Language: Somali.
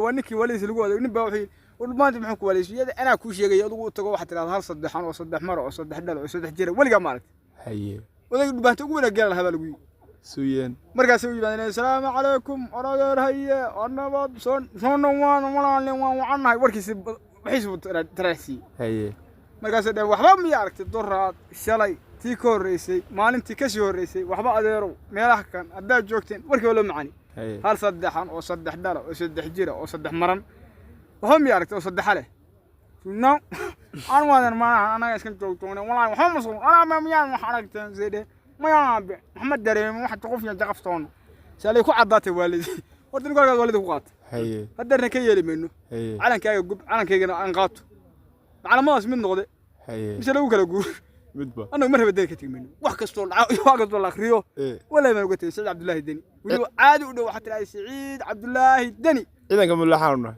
Waa ninkii walidiis lagu adeeg. Nin baa wuxuu yidhi, war maanta muxuu ku waleysay? Iyada anaa kuu sheegaya. Adigu u tago, waxaad tidhahdaa hal saddexan oo saddex mar oo saddex dhal oo saddex jira weligaa ma aragtay? Odayga Dhubaanta ugu wanaag gaala lahaa baa lagu yidhi. Suyeen. Markaasay u yimaadeen, "Asalaamu calaykum, odadeer, haye oo nabad soo soo dhawaan walaalin, waan wacannahay." Warkiisi wixiisi buu taraacsiiyey. Markaasay dhaheen, "Waxba miya aragtay doraad, shalay, tii ka horreysay, maalintii ka sii horreysay? Waxba adeerow, meelaha kan haddaad joogteen?" Warkii waa loo macani. Hal saddexan oo saddex dhala oo saddex jira oo saddex maran waxba miya aragtay oo saddexa leh? No, aan waadan maaha, anaga iska joogtoona walaahi, waxba ma soo anaa ma miyaan wax aragteen? Say dheh, "Maya aabe, wax ma dareemin, wax qof ya jaqaftoona." Saalay ku caddaatay waalidii. Horta ninku halkaas waalidii ku qaatay. Haddeerna ka yeeli mayno. Calankaaga gub, calankaygana aan qaato, calamadaas mid noqde mise lagu kala guur. Midba. Annagu mar raba Deni ka tegi mayno, wax kastoo dhaco iyo wax kastoo la akriyo. Wallahi baan uga tegey Saciid Cabdullaahi Deni. Weliba caadi u dhow, waxaa tidhahday Saciid Cabdullaahi Deni. Ciidanka mulaxaanu nahay.